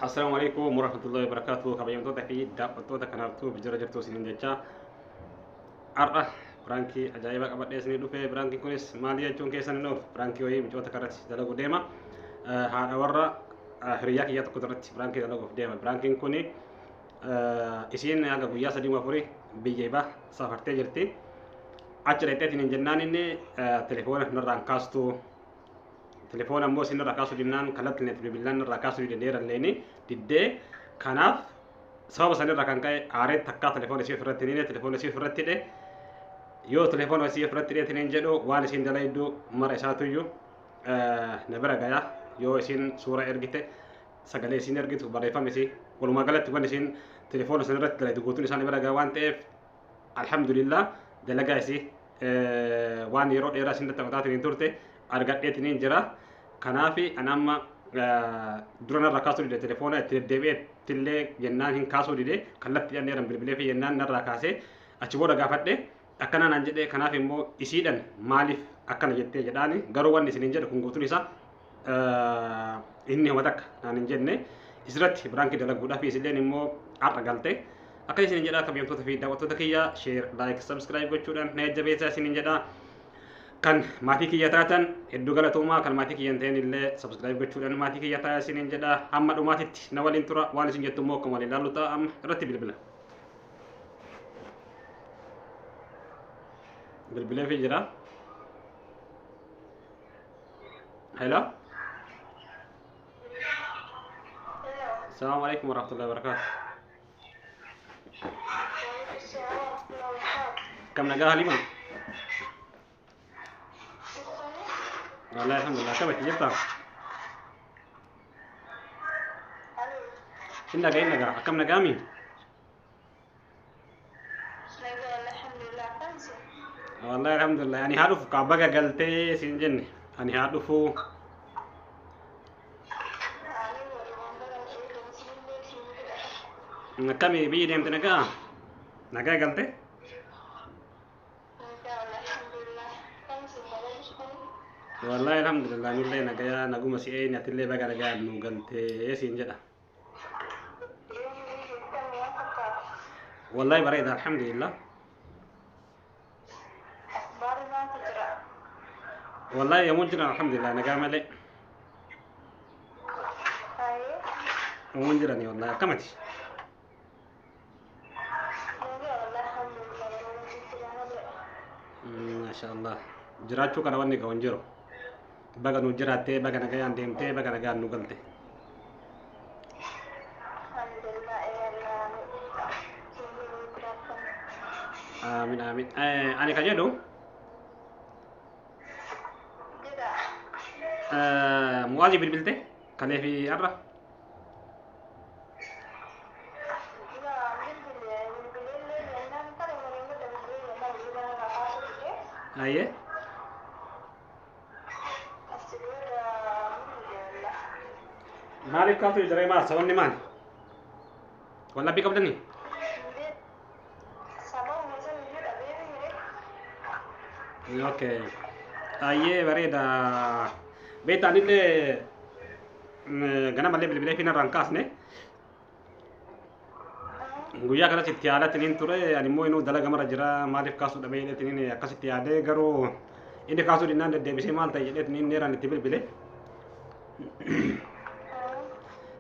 Assalaamu alaikum warahmatullahi wabarakatuh. Kabajamtoota fi daawwattoota kanaaftuu jira jirtu isiniin jecha har'a piraankii ajaa'ibaa qabadhee isinii dhufe. Piraankiin kunis maali jechuun keessan hin oolu. Piraankii wayii micoota kanarratti dalagu deema. Haadha warra hiriyaa kiyya tokko irratti piraankii dalaguuf deema. Piraankiin kuni isiin haga guyyaa 3 4 biyya ibaa safartee jirti. Achi dhaqxeetiin hin jennaan inni telefoona narraan kaastu. Telefoona immoo isin irraa kaasuu dinnaan kallattiin itti bilbilaan irraa kaasuu diddee alleeni diddee. Kanaaf sababa sanirraa kan ka'e aaree takkaa telefoona isii ofirratti hidhe, telefoona isii ofirratti hidhe. Yoo telefoona isii ofirratti hidheetiin hin jedhu, waan isiin dalaydu mara isaatuyyuu na bira gaya. Yoo isiin suura ergite, sagalee isiin ergitu, barreeffama isii, walumaa galatti waan isiin telefoona sanirratti dalaydu guutuun isaa na bira gaya waan ta'eef, alhamdulillah, dalagaa isii waan yeroo dheeraa isin taphataatiin hin turte argadheetiin jira. Kanaaf ani amma dura narraa kaasuu dide, telefoona itti deddeebi'eettillee jennaan hin kaasuu dide. Kallattii dheeran bilbilee fi jennaan narraa kaasee achi booda gaafadhe, akkana naan jedhe. Kanaaf immoo isiidhan maaliif akkana jettee jedhaani. Garuu wanni isin hin jedhu kun guutuun isaa inni homa takka naan hin jenne. Isirratti piraankii dalaguudhaaf isilleen immoo har'a galte. Akka isin jedhaa, kabajamtoota fi daawwattoota kiyya, share, like, subscribe gochuudhaan na jajjabeessaa isin jedhaa. Kan maatii kiyya taatan hedduu galatoomaa, kan maatii kiyya hin ta'in illee subscribe gochuudhaan maatii kiyya ta'a isin jedhaa. Hamma dhumaatitti na waliin tura. Waan isin jettu immoo akkuma waliin ilaallu ta'a. Amma irratti bilbila. Bilbilee fi jira. Hello. Assalamu alaikum warahmatullahi wabarakatuh. Kam nagaa, Halima? Wallahi alhamdulillah. Akkamitti jirta? Hin nagaa, hin nagaa. Akkam, nagaami? Wallahi alhamdulillah. Ani haa dhufu kaa, baga galtee siin jenne. Ani haa dhufu. Akkami biyyi deemte, nagaa? Nagaa galte? Wallahi alhamdulillah, nullee nagayaa, naguma si eeyne. Atillee baga nagaan nu galtee siin jedha. Wallahi bareeda, alhamdulillah. Wallahi yommuu jiran alhamdulillah, nagaa malee. Yommuu jirani wallahi akkamati? Masha Allah. Jiraachuu kana wanni ga'u hin jiru. Baga nu jiraattee, baga nagayaan deemtee, baga nagaan nu galte. Aamin aamin. Ani ka jedhu Mu'aazii bilbilte kalee fi har'a. Ayyee. Maaliif kaaftu daree, maal sababni, maali? Wallabbii qabdanii? Okay. Ayyee, bareeda. Beektaa, anillee ganamallee bilbilee fi narraan kaasne. Guyyaa kanas itti yaadattiniin ture. Ani immoo inuu dalaga mara jira, maaliif kaasuu dhabee jedheetiniin akkasitti yaadee, garuu inni kaasuu dinnaan deddeebisee maal ta'e jedheetiniin neeraan itti bilbile.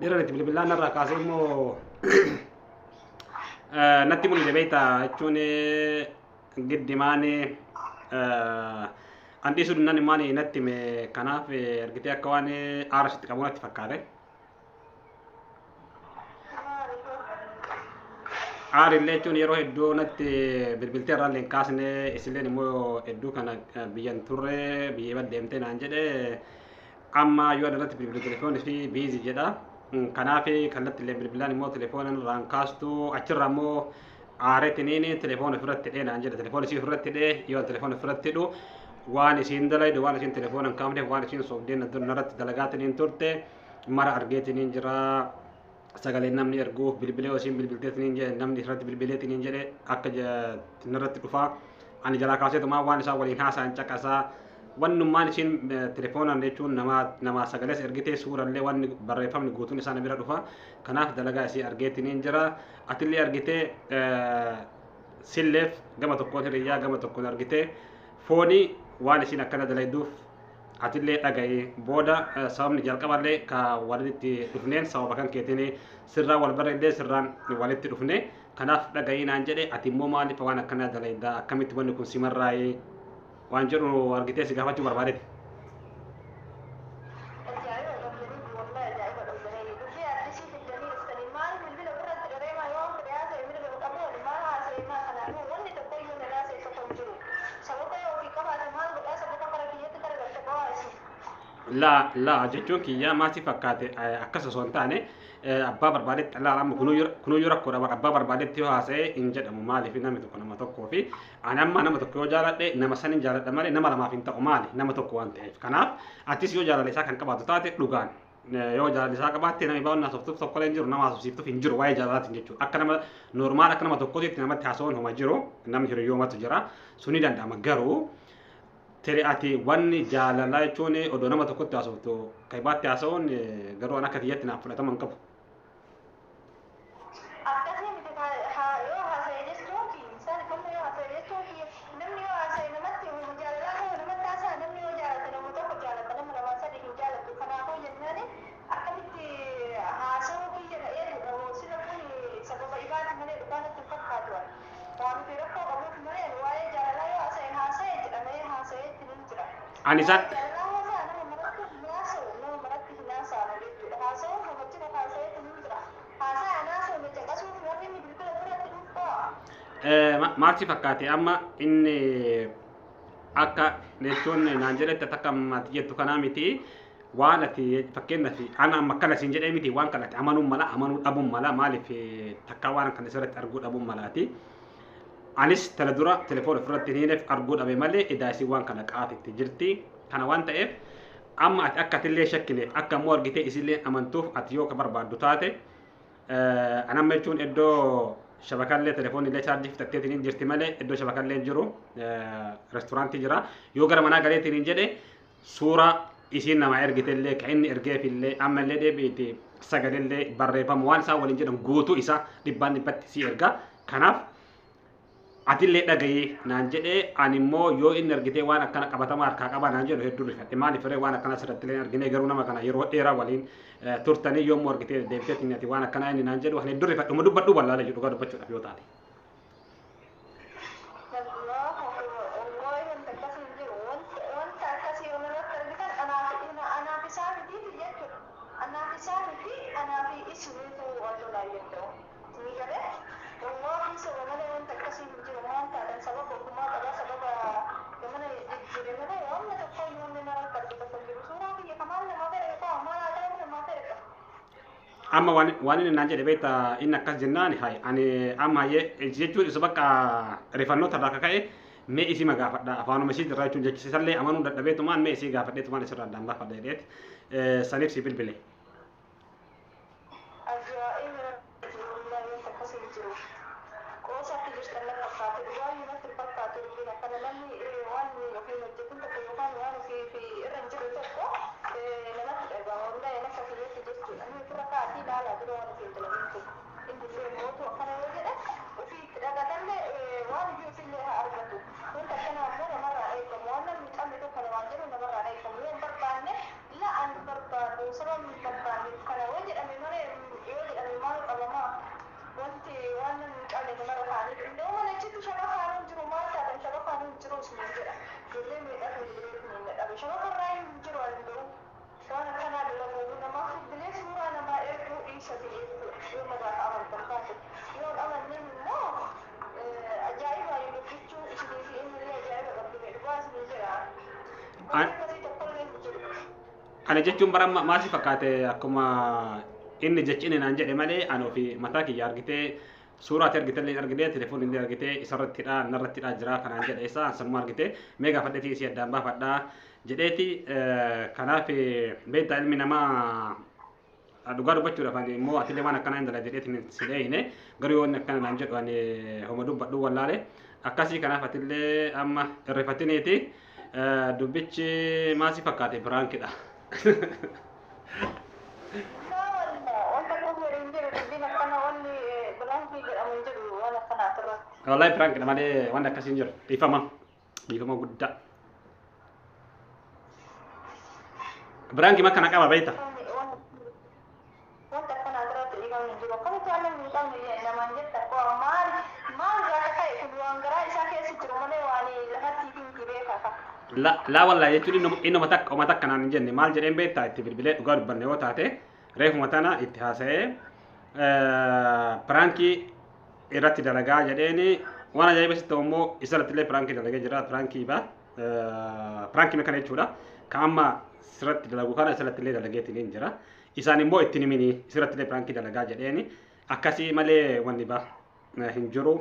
Neeraan itti bilbilaan narraa kaasee immoo natti mul'ise. Beektaa, jechuun giddimaan an dhiisuu dinnaan immaan natti hime. Kanaaf argitee akka waan aara sitti qabu natti fakkaate. Aarillee jechuun yeroo hedduu natti bilbiltee irraa illee hin kaasne. Isilleen immoo hedduu kana biyyan turre, biyya deemtee naan jedhe. Amma yoo irratti bilbilu telefoonii fi busy jedha. Kanaaf kallattii illee bilbilaan immoo telefoona irraan kaastu. Achirraa immoo aareetiniin telefoona ofirratti hidhee naan jedhe. Telefoona isii ofirratti hidhee, yoo telefoona ofirratti hidhu waan isiin dalaydu, waan isiin telefoona hin kaafneef, waan isiin soobdeen narratti dalagaatiniin turte mara argeetiniin jira. Sagaleen namni erguuf, bilbilee isiin bilbilteetiniin jedhe, namni irratti bilbileetiniin jedhe akka narratti dhufaa, ani jalaa kaaseetumaa waan isaan waliin haasa'an caqasaa. Wannummaan isiin telefoonaan jechuun nama sagalees ergitee suurallee wanni barreeffamni guutuun isaa na bira dhufa. Kanaaf dalagaa isii argeetiniin jira. Atillee argitee silleef gama tokkoon hiriyyaa gama tokkoon argitee foonii waan isiin akkana dalayduuf atillee dhaga'i booda sababni jalqaballee ka walitti dhufneen sababa kan keetiin sirraa wal barreellee sirraan walitti dhufne kanaaf dhaga'ii naan jedhe. Ati immoo maaliif waan akkanaa dalaydaa, akkamitti wanni kun simarraayee waan jedhu argitee si gaafachuu barbaadeeti. Ajaa'iba qabdanii, wallahi ajaa'iba qabdanii. Dubbii addisii fiddanii dhuftanii maal bilbila ofirratti dhabee maa yoo fedhe haasa'e mirga qabu maal haasa'e maa kanaafuu wanni tokko iyyuu na haasa'e tokko hin jiru. Sababa yoo ofii qabaate maal godhaa sababa kara kiyyatti gara galte qo'aa isin. Laa laa, jechuun kiyyaa maasii fakkaate akkas osoo hin taane abbaa barbaadetti laa amma kunuyyuu rakkoodha. Abbaa barbaadetti yoo haasa'e hin jedhamu. Maaliif namni tokko nama tokkoo fi ani amma nama tokko yoo jaaladhe nama sanin jaaladha malee nama lamaaf hin ta'u. Maali nama tokko waan ta'eef. Kanaaf atis yoo jaalala isaa kan qabaatu taate, dhugaan yoo jaalala isaa qabaatte, namni baay'een haasoftuuf tokko illee hin jiru, nama haasofsiiftuuf hin jiru waa'ee jaalalaatiin jechuudha. Akka nama normal akka nama tokkootitti namatti haasa'uun homa jiru, namni hiriyyoomatu jira, suni danda'ama. Garuu tere ati wanni jaalalaa jechuun odoo nama tokkotti haasoftu kaibaatti haasa'uun garuu an akka kiyyatti naaf fudhatama hin qabu. Akkasii miti, yoo haasa'e jechuun isaan kamuu yoo haasa'e jechuun namni yoo haasa'e namatti jaalalaa ta'u namatti haasa'a. Namni yoo jaalate nama tokko jaalata, nama lama sadi hin jaalatu. Kanaafuu jennaani akkamitti haasa'uu kiyya ta'ee jedhamu sila kun sababa ibaati malee dhugaa natti hin fakkaatu. Waan nuti rakkoo qabuuf malee waa'ee jaalalaa yoo haasa'e haasa'e jedhamee haasa'eetti ni jira. Ani isaan Jaalalaa haasa'a nama maratti hin haasa'u, nama maratti hin haasa'u jechuudha. Haasa'uun nama jira haasa'eetti ni jira. Haasa'aa haasa'u caqasuuf warri inni bilbila biratti dhufaa. Maal si fakkaate amma inni akka jechuun naan jedhetti akka ati jettu kanaa miti. Waan ati fakkeenyaaf ana amma akkana siin jedhee miti, waan kana ati amanuun mala, amanuu dhabuun mala. Maaliif takkaa waan kana sirriitti arguu dhabuun malaati. Anis tala dura telefoon ofirratti hin hiineef arguu dhabe malee edaa isii waan kana qaatitti jirti. Kana waan ta'eef amma ati akka atillee shakkineef, akka immoo argitee isillee amantuuf, ati yoo ka barbaaddu taate anamma jechuun iddoo shabakallee telefoonni chaarjii fixatteetiin hin jirti malee iddoo shabakallee hin jiru, reesturaantii jira. Yoo gara manaa galeetiin hin jedhe suuraa isiin namaa ergitellee, ka inni ergeefillee, ammallee deebi'iti sagalellee barreeffamu waan isaan waliin jedhan guutuu isaa dhibbaan dhibbatti si erga. Kanaaf atillee dhagayee naan jedhee, ani immoo yoo inni argitee waan akkana qabatamaa harkaa qaba naan jedhu hedduu rifadhe. Maaliif ree waan akkana asirratti illee argine? Garuu nama kana yeroo dheeraa waliin turtanii yommuu argitee deebitee ati waan akkanaa inni naan jedhu ani hedduu rifadhe, uma dubbadhu wallaala jedhu dhugaa dubbachuudhaaf yoo taate. Wallahi wanta akkasii hin jiru. Wanta akkasii yoo namatti argitan anaaf isaa mitiiti jechuudha. Anaaf isaa miti, anaaf isiniitu wal lolaa danda'u. Ni galee wallahi saba malee wanta akkasii hin jiru. Waan taatan sababa ogummaa qaba, sababa gamana jijjiire malee wanna tokko iyyuu wanni namarratti argu tokko hin jiru. Suuraa kiyya kamaan namaa fedhe qaba, maal haa ta'u namaa fedhe qaba. Amma waan inni naan jedhe beektaa, inni akkas jennaan hay ani amma hayyee jechuun isa bakka rifannoo irraa akka ka'e mee isii magaafadha afaanuma isii irraa jechuun jechisiisallee amanuu dadhabeetumaan mee isii gaafadheetumaan isirraa addaan baafadha jedheeti saniif si bilbile. Ajaa'iba, wallahi wanta akkasii hin jiru. Qoosaatti jirtan na fakkaate, dhugaayyuu natti hin fakkaatu dubbiin akkana. Namni waan ofiin hojjetin tokko yookaan waan ofii fi irra hin jirre tokko namatti dhaga'ama. Wallahi akka kiyyaatti jechuudha. Namni ofirra kaa'atii ilaalaa dura waan ofii hin dalagin tokko. Inni illee mootu akkana yoo jedhe ofii itti dhagatallee waan iyyuu ofillee haa argatu. Wanta akkanaa immoo namarraa eegamu. Waan namni hin qabne tokko namaan jedhu namarraa eegamu. Yoo hin barbaanne la ani barbaadu sababni hin barbaanneef kana yoo jedhame malee yoo jedhame maal qabamaa? Wanti waan namni hin qabne namarra kaa'anii iddoo mana achitti shabakaan hin jiru. Maal taatan shabakaan hin jiru isiniin jedha. Ijoollee meeqatu bilbilee hin dhabe shabakarraa hin jiru. Ani garuu waan akkanaa dalaguu namaaf bilbilee suuraa namaa erguu dhiisate jechuudha. Yoo nagaaf amantan taate, yoo hin amanneen immoo ajaa'iba dubbachuu isinii fi inni illee ajaa'iba qabdu, dhugaa isinii jedha. Wanti akkasii tokkollee hin jiru. Ani jechuun bara maal si fakkaate, akkuma inni jechi inni naan jedhe malee ani ofii mataa kiyya argitee suuraa ati argite illee argitee telefoon illee argitee isarrattidha narrattidha jira kanaan jedhe isa sanuma argite mee gaafadheetii isii addaan baafadhaa jedheeti. Kanaaf beektaa ilmi namaa dhugaa dubbachuudhaaf ani immoo atillee waan akkanaa hin dalagne jedheetiin si dheeyine. Garuu yoo inni akkana naan jedhu ani homa dubbadhu wallaale akkasii. Kanaaf atillee amma irrifatiniiti. Dubbichi maal si fakkaate piraankidha. Wanta kun hin jiru dubbiin akkana wanni biraankii jedhamu hin jiru waan akkanaa irratti. Wallahi piraankidha malee wanni akkasii hin jiru. Dhiifama. Dhiifama guddaa. Piraankii makana qaba beekta. Wanta akkanaa irratti dhiifamni hin jiru. Akkamitti waan namni hin qabne namaan jetta koo maal maal gaafa ta'e kun waan garaa isaa keessa jiru malee waan lafatti hin beekaa. Laa wallahi jechuun innuma takka oma takka naan hin jenne maal jedheen beektaa itti bilbilee dhugaa dubbanne yoo taate reefuma tana itti haasa'ee piraankii irratti dalagaa jedheeni waan ajaa'iba sitti ta'u immoo isa irratti illee piraankii dalagee jira piraankii ba piraankii kana jechuudha ka amma sirratti dalagu kana isarratti illee dalageetiin hin jira isaan immoo ittiin himini isirratti illee piraankii dalagaa jedheeni akkasii malee wanni ba hin jiru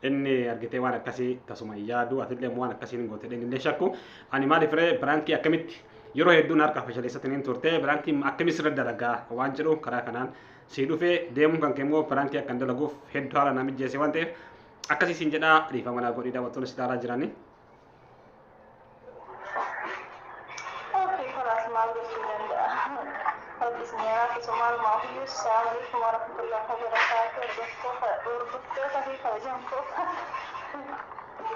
inni argitee waan akkasii tasuma hin yaadu atillee immoo waan akkasii hin goote illee shakku ani maaliif ree piraankii akkamitti yeroo hedduun harka fashaleessatiin hin turte piraankii akkamii sirra dalagaa waan jedhu karaa kanaan si dhufee deemuun kan kee immoo piraankii akkan dalaguuf hedduu haala na mijeesse waan ta'eef akkasii siin jedhaa dhiifama naa godhii daawwattoonni si ilaalaa jiranii. Okay, خلاص maal gochuu danda'a. Rabbi isin haa maal maafiyyuu. Assalamu alaikum warahmatullahi wabarakatuh. Hordoftoota fi kabajamtoota.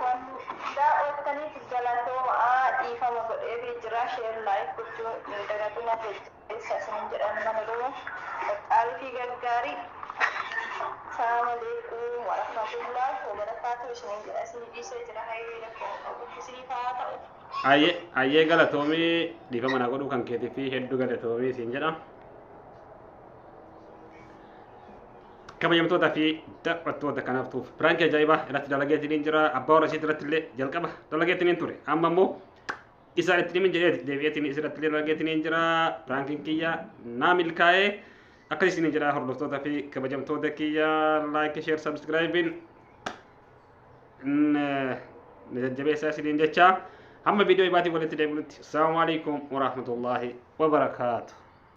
Waan daawwattaniif galatoomaa dhiifama godhee jira. Share like gochuu hin dagatinaa jajjabeessa isinin jedhan nama dhumu. Qaqqaalii fi gaggaarii. Assalamu alaikum warahmatullahi wabarakatuh isinin jedha. Isin dhiisee jira hayyee rakkoo qabu. Isiniif haa ta'u. Ayyee galatoomii dhiifama naa godhuu kan keetii fi hedduu galatoomii siin jedha. Kabajamtoota fi daawwattoota kanaaf tuuf piraankii ajaa'ibaa irratti dalageetiin jira abbaa warra isiitii irratti illee jalqaba dalageetiin ture amma immoo isa itti himin jedhee deebi'eetiin isirratti illee dalageetiin jira piraankiin kiyya naa milkaa'ee akkasii isiniin jedha hordoftoota fi kabajamtoota kiyya like share subscribe na jajjabeessaa isiniin jecha hamma viidiyoo ibaatiin walitti deebinutti assalamu alaikum warahmatullaahi wabarakaatu.